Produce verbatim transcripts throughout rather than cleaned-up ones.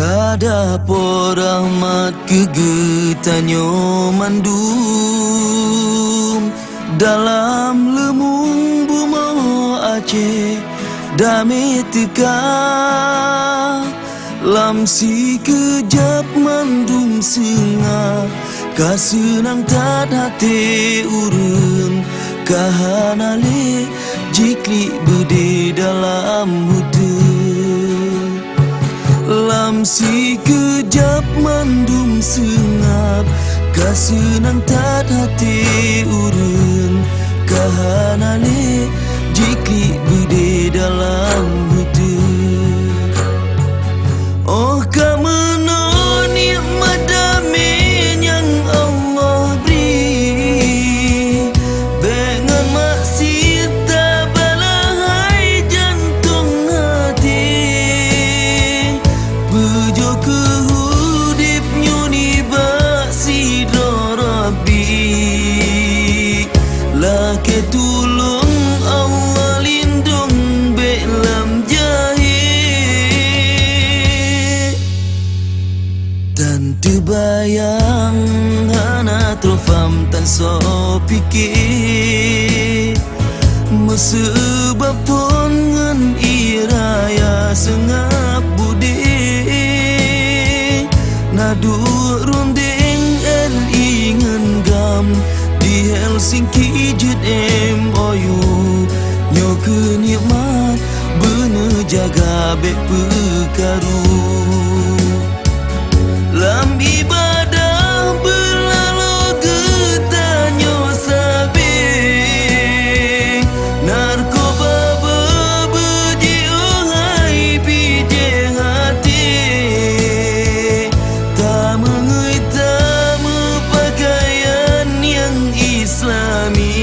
Ka dapoe rahmat keu geutanyoe mandum, dalam leumong bumoe Aceh damé teuka. Lam sikeujab mandum seungab, ka seunang that até ureuëng, ka hana lé jiklik beudé dalam uteuen. Lam sikeujab mandum seungab, ka seunang that até ureuëng, ka hana lé jiklik beudé dalam uteuen. Óh ka meunoe nikmat damé nyang Allah bri, bék ngon maksiet tabalah hai jantong até. Beujôh keuh udeb nyoe nibak sidroe Rabbi. Lakée tulông Allah lindông bék lam jahé. Tan teubayang hana troh pham tan soe pike. Meuseubab phon ngon ie raya seungab beudé. Na duek rundeng R I ngon GAM di Helsinki jeuet M O U. Nyoe keuh nikmat beuneujaga bék peukaru. Lam ibadah beulaloe geutanyoe sabe, narkoba beubeujiôh hai bijéh até. Tameungui tameupakaian nyang Islami.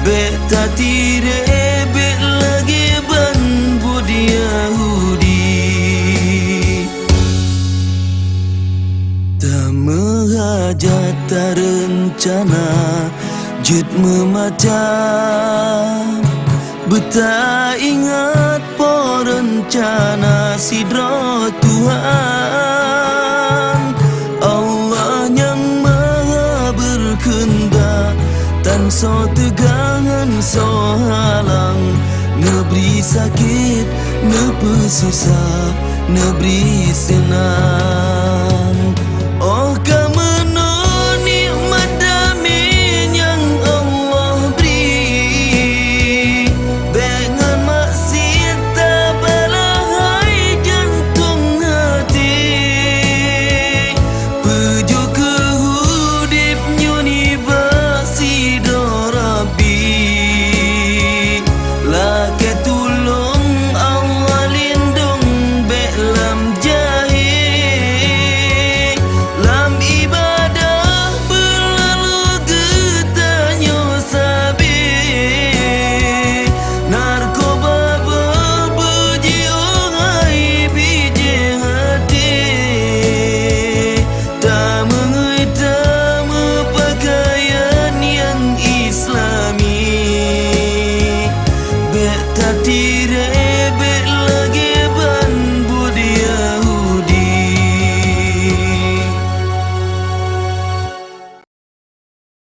Bék tatirée, bék lagée ban buet Yahudi. Tameuhajat tareuncana jeuet meumacam. Beutaingat po reuncana sidroe Tuhan. Allah nyang maha beureukeundak, tan soe teuga ngon soe halang. Neubri sakét, neupeususah, neubri seunang.